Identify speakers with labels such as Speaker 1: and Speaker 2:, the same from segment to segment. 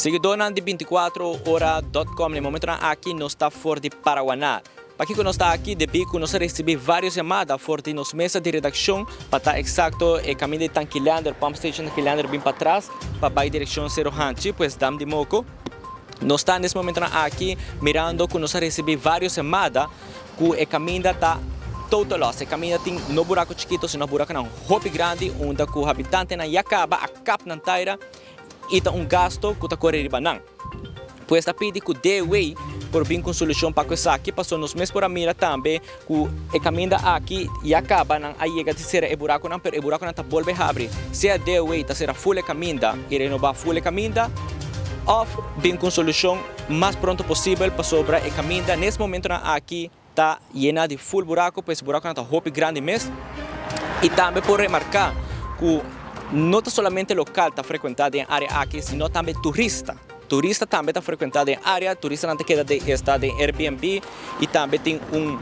Speaker 1: Siguidónan di 24ora.com, na e momentonan aki nos ta for di Paraguaná. Pakiko nos ta aki? Debí ku nos a risibí vários yamada for di nos mesa di redakshon, pa ta eksakto e kaminda di Tanki Leander, Pump Station Tanki Leander bin patras pa bai direkshon Sero Hanchi, pues Dam di Moko. Nos ta nes momentonan aki mirando ku nos a risibí vários yamada ku e kaminda ta total loss. E kaminda tin no buraku chikito sino burakunan hopi grandi unda ku habitantenan ya kaba a kap nan taira i ta un gasto ku ta kore riba nan. Pues ta pidi ku DW por bin ku un solushon pa ku esaki pasobra nos mes por a mira tambe ku e kaminda aki ya kaba nan a yega di sera e burakunan pero e burakunan ta bolbe habri. Sea DW ta sera ful e kaminda i renobá ful e kaminda òf bin ku un solushon mas pronto posibel pasobra e kaminda nes momentonan aki ta yena di ful buraco, pues buraconan ta hopi grandi mes. Y tambe por remarca cu no ta solamente local ta frecuenta den e area aki, sino tambe turista. Turista tambe ta frecuenta den e area, turistanan ta keda den esta den Airbnb y tambe tin un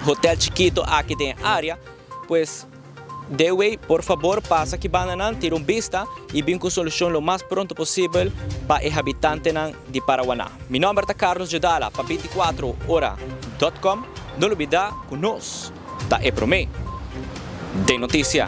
Speaker 1: hotel chikito aki den e area. Pues Dewey, por fabor pasa aki banda nan, tira un bista y bin cu solucion lo mas pronto posibel pa e habitantenan di Paraguaná. Mi nomber ta Carlos Jodala pa 24 ora dot com. No lubida cu nos ta e prome den noticia.